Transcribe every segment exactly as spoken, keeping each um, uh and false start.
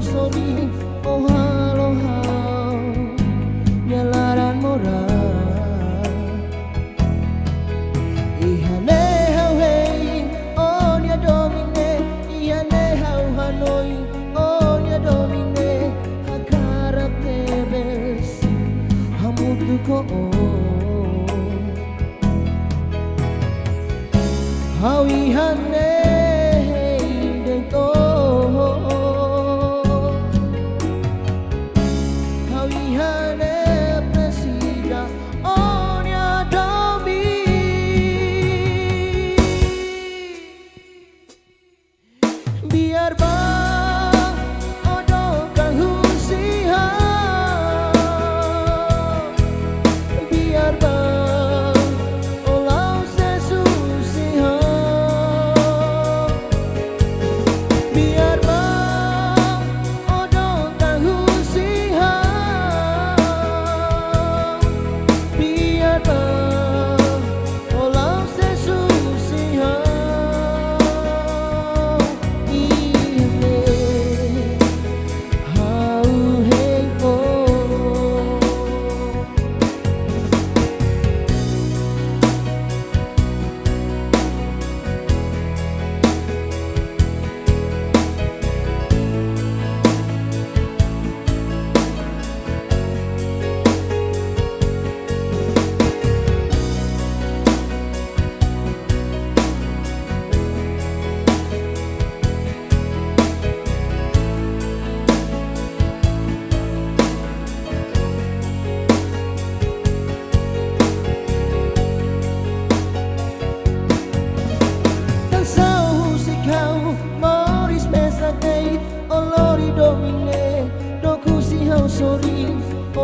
Sorin, ó halo ha'u-nia laran moras. Iha ne'e ha'u hein ó-nia domin ne'e, iha ne'e ha'u hanoin ó-nia domin ne'e, hakarak tebes hamutuk ho ó. Ha'u iha ne'e hein de'it ó. Ha'u iha ne'e presiza ó-nia domin. Biar ba ó dook an husi ha'u. Biar ba ó la'ós Jesus husi ha'u. Biar ba ó dook an husi ha'u. Biar ba ó la'ós Jesus husi ha'u. Iha ne'e ha'u hein ó. Tansá husik ha'u moris mesak de'it, ó lori domin ne'e dook husi ha'u, sorin,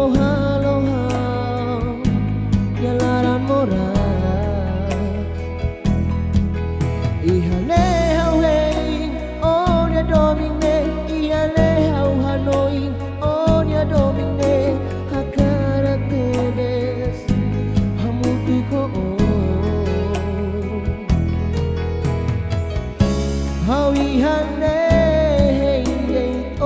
ó halo ha'u-nia laran moras. Iha ne'e ha'u hein ó-nia domin ne'e, iha ne'e ha'u hanoin ó-nia domin ne'e, hakarak tebes hamutuk ho ó. Ha'u iha ne'e hein de'it ó.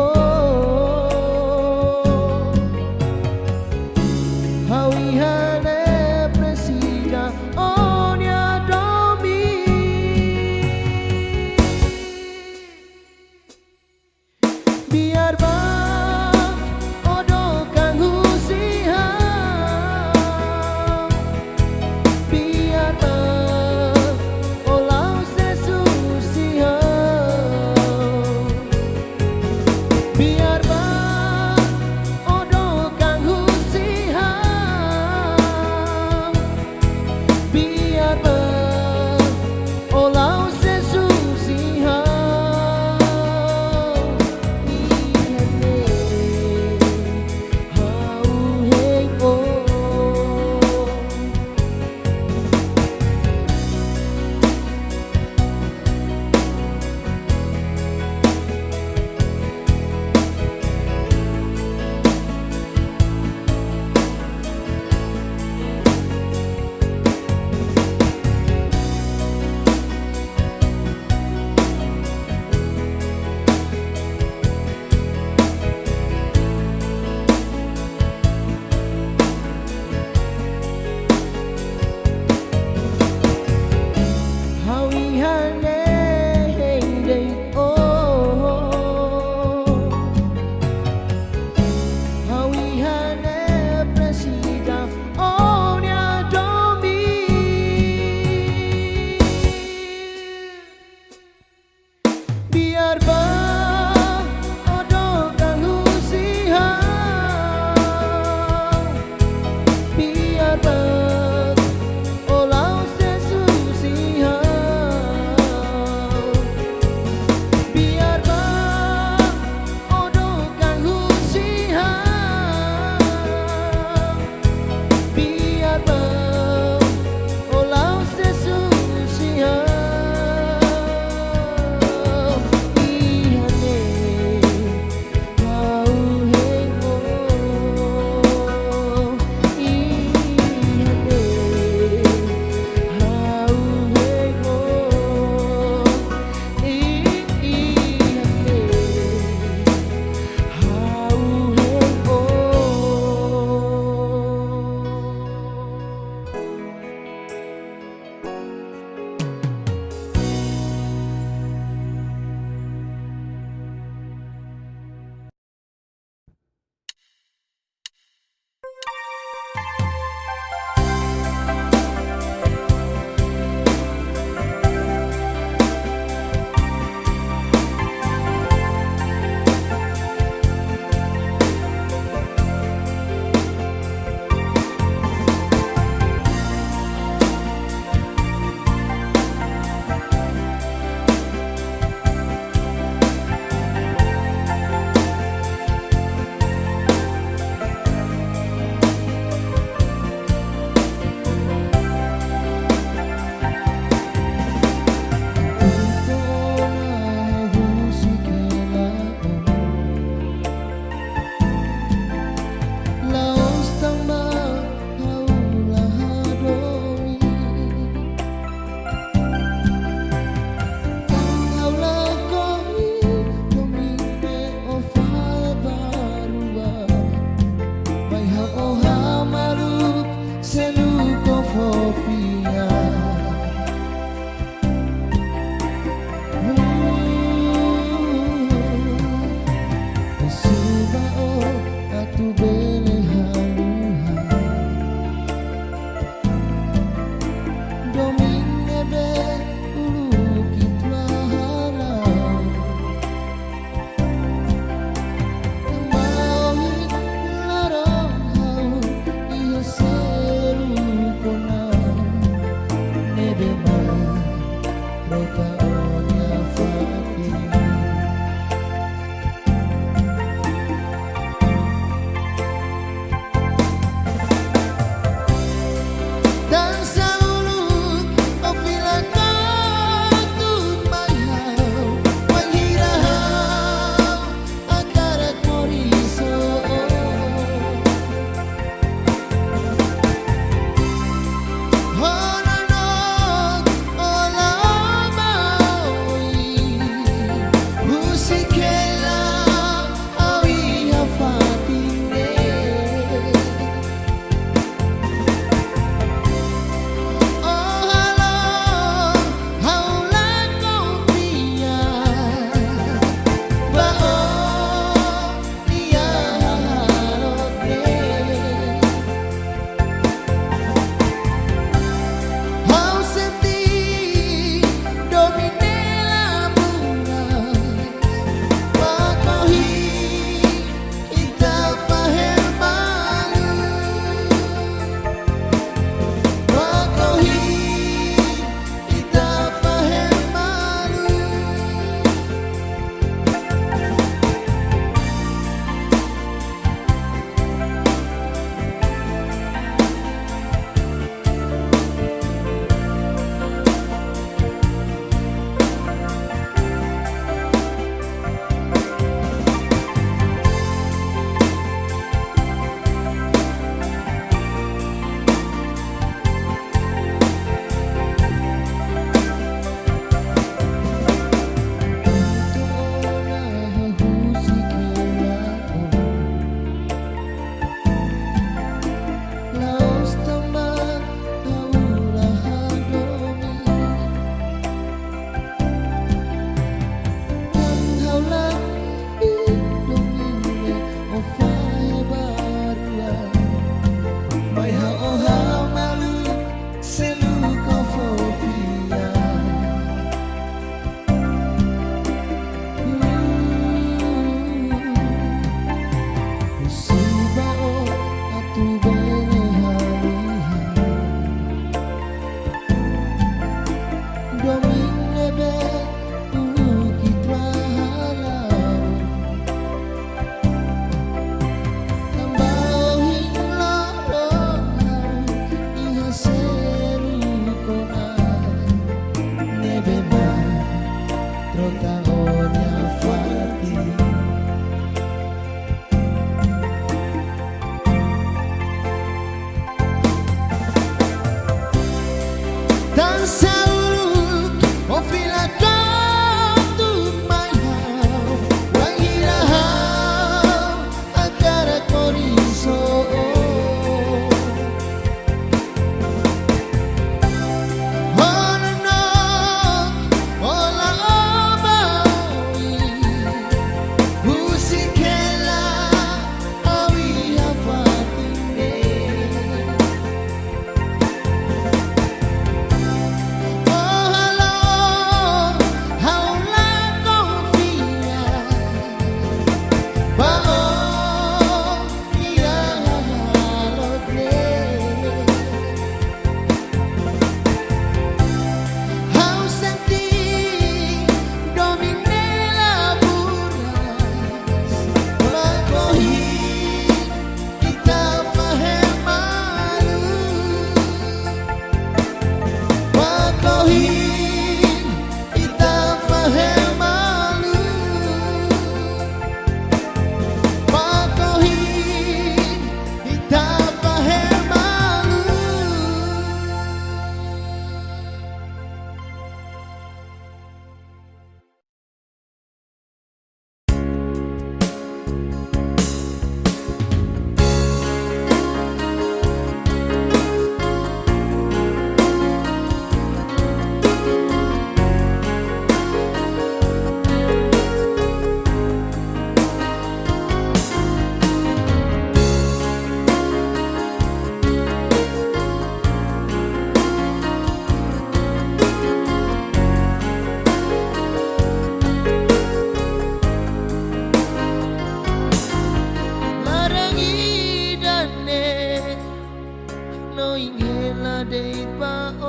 de'it ba ó,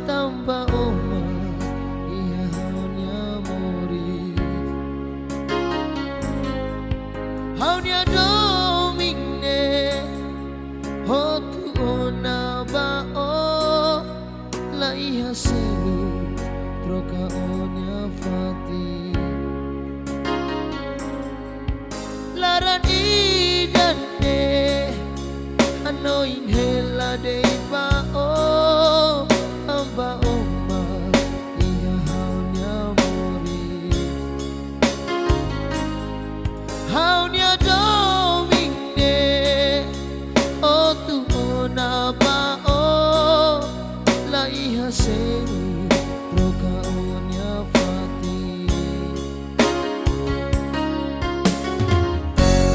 tanba ó mak iha ha'u-nia moris. Ha'u-nia domin ne'e, hotu ona ba ó, la iha seluk troka ó-nia fatin. Laran ida-ne'e hanoin hela de'it ba ó, tanba ó mak iha ha'u-nia moris. Ha'u-nia domin ne'e, hotu ona ba ó, la iha seluk troka ó-nia fatin.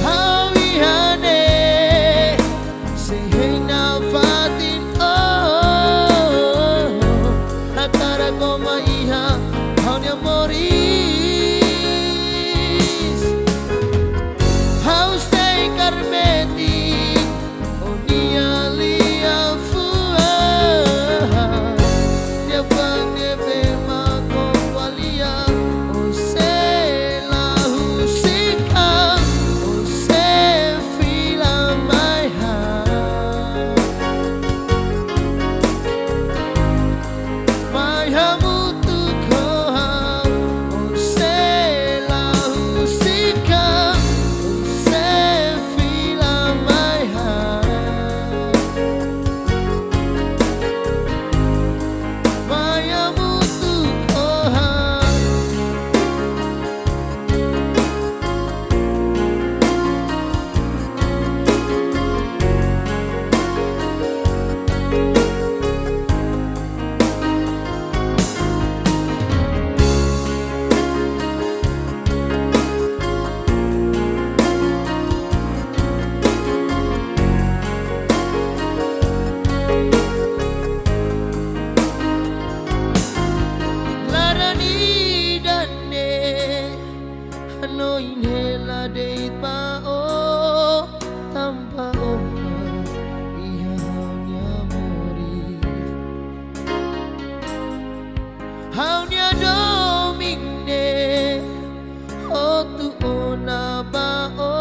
Ha'u iha ne'e, sei hein nafatin ó, hakarak ó mak iha ha'u-nia moris. Ha'u sei kaer metin ó-nia liafuan, liafuan ne'ebé mak ó ko'alia, ó sei la husik ha'u, ó sei fila mai ha'u. Mai hamutuk ho ha'u, ó sei la husik ha'u, ó sei fila mai ha'u. Mai hamutuk ho ha'u. Laran ida-ne'e hanoin hela de'it ba ó, tanba ó mak iha ha'u-nia moris. Ha'u-nia domin ne'e, hotu ona ba ó,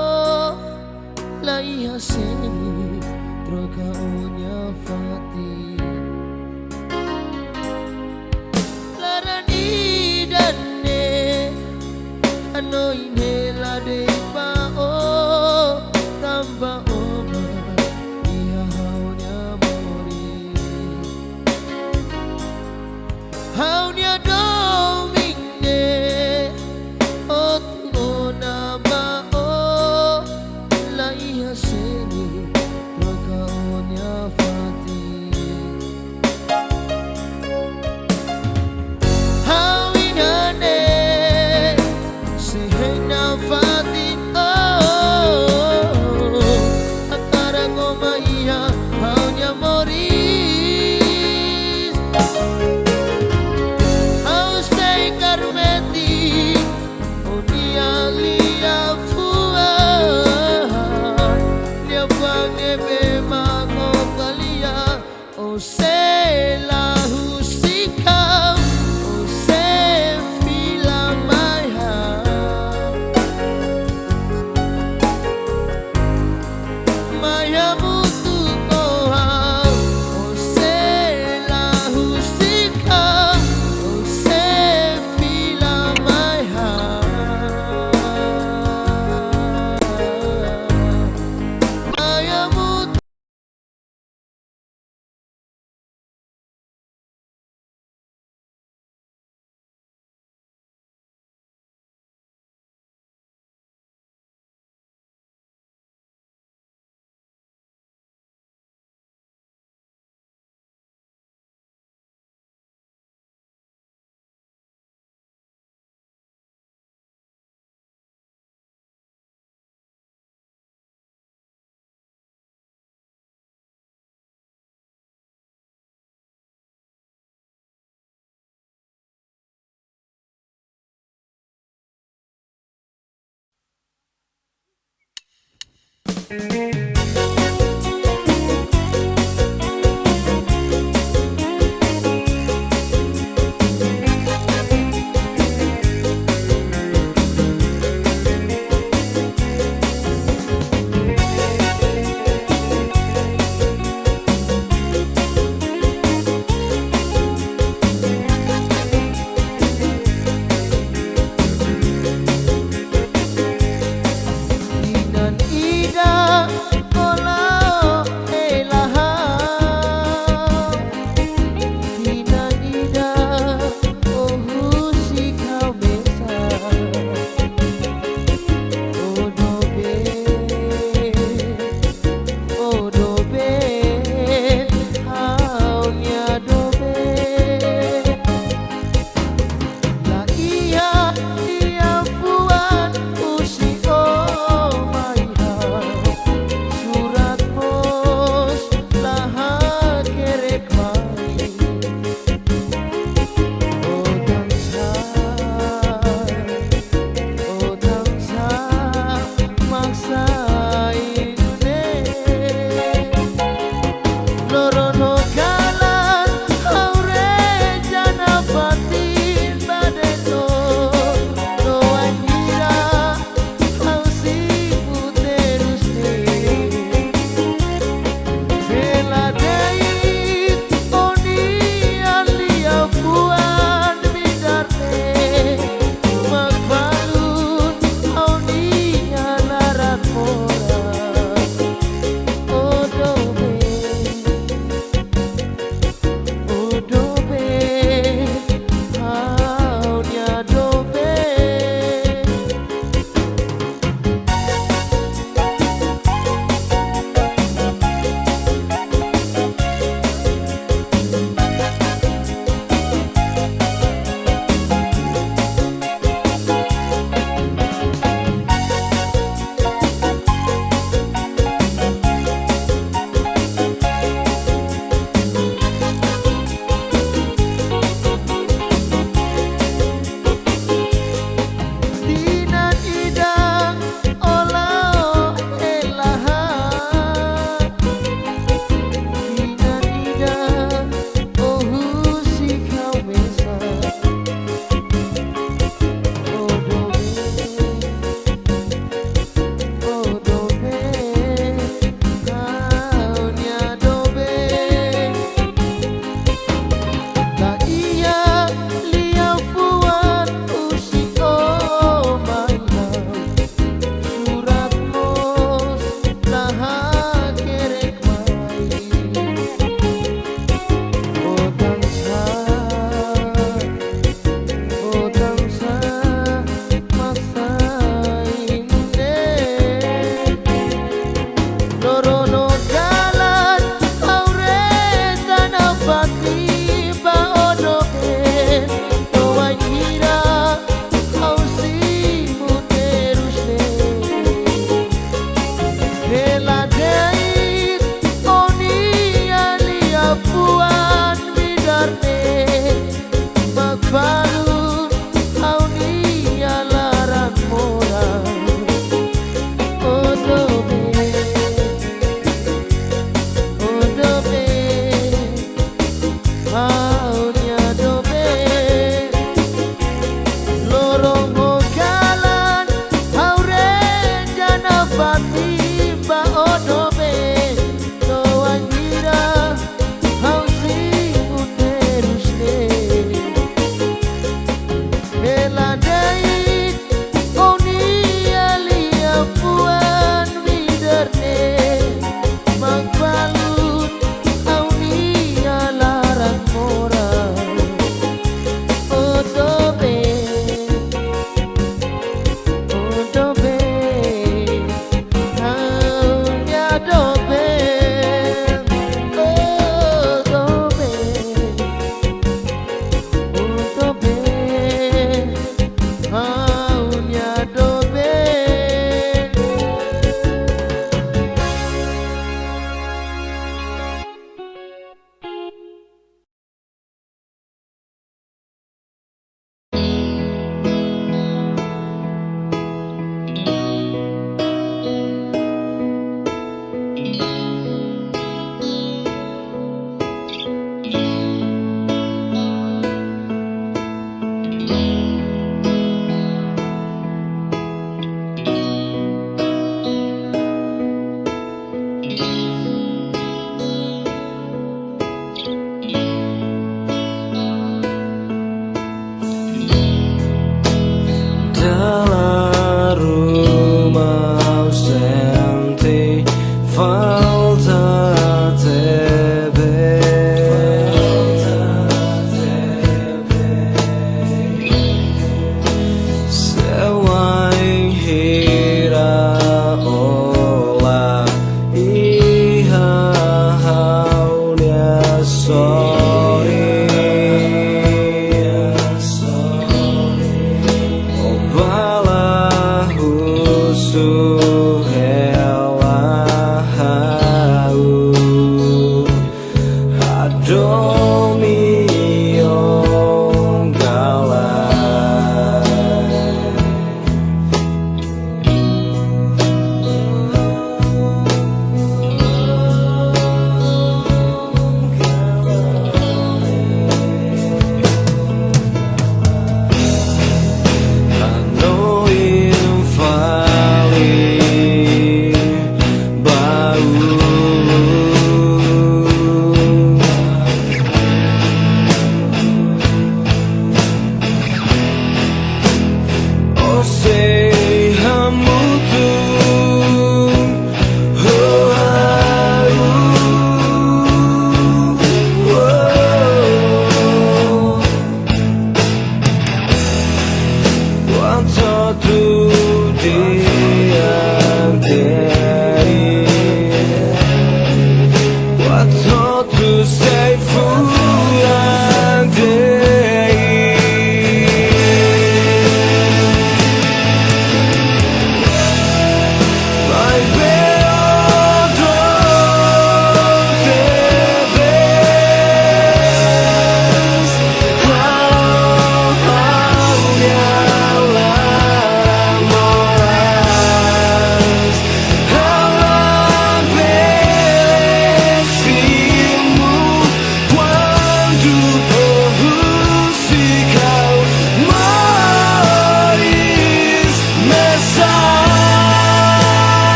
la iha seluk troka ó-nia fatin. Laran ida-ne'e hanoin hela de'it ba ó, tanba ó mak iha ha'u-nia moris. Ha'u-nia domin ne'e, hotu ona ba ó, la iha seluk troka ó-nia fatin. Ha'u iha ne'e, sei hein nafatin ó, hakarak ó mak iha ha'u-nia moris. Ha'u sei kaer metin ó-nia liafuan, liafuan ne'ebé mak ó ko'alia, ó sei la husik ha'u, ó sei fila mai ha'u. Mai hamutuk ho ha'u, ó sei la husik ha'u, ó sei fila mai ha'u.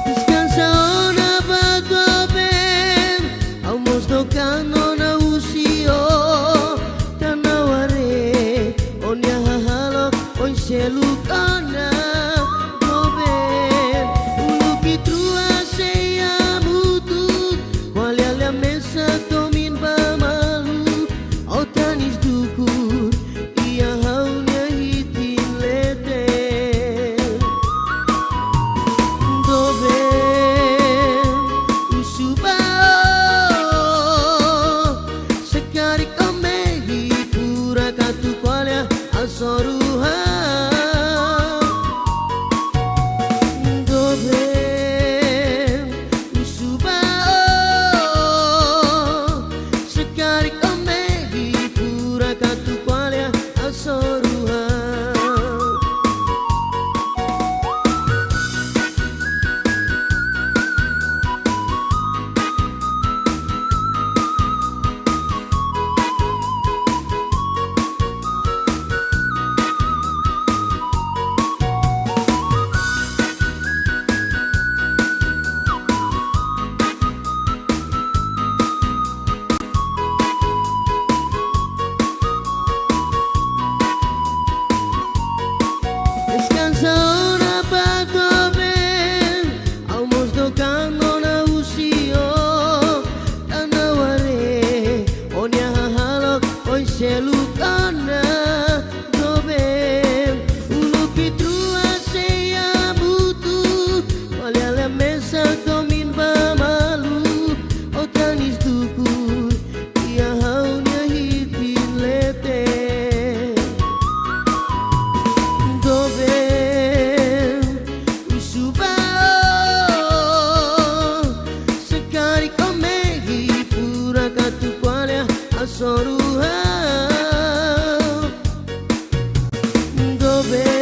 Deskansa ona ba doben, ha'u mós dokan ona husi ó. Tanaware, ó-nia hahalok oin seluk ona doben. Uluk hitu rua sei hamutuk, ko'alia lia mesak to'o oin ba malu. Ó tanis dukur iha ha'u-nia hitin leten. Doben, husu ba ó, se karik ó mehi furak atu ko'alia hasoru ha'u. Doben, husu ba ó, se karik ó mehi furak atu ko'alia hasoru ha'u. Deskansa ona ba doben, ha'u mós dokan ona husi ó. Tanaware, ó-nia hahalok oin seluk ona doben. Uluk hitu rua sei hamutuk, ko'alia lia mesak to'o oin ba malu. Ó tanis dukur iha ha'u-nia hitin leten. Doben, husu ba ó, se karik ó mehi furak atu ko'alia hasoru ha'u. Doben,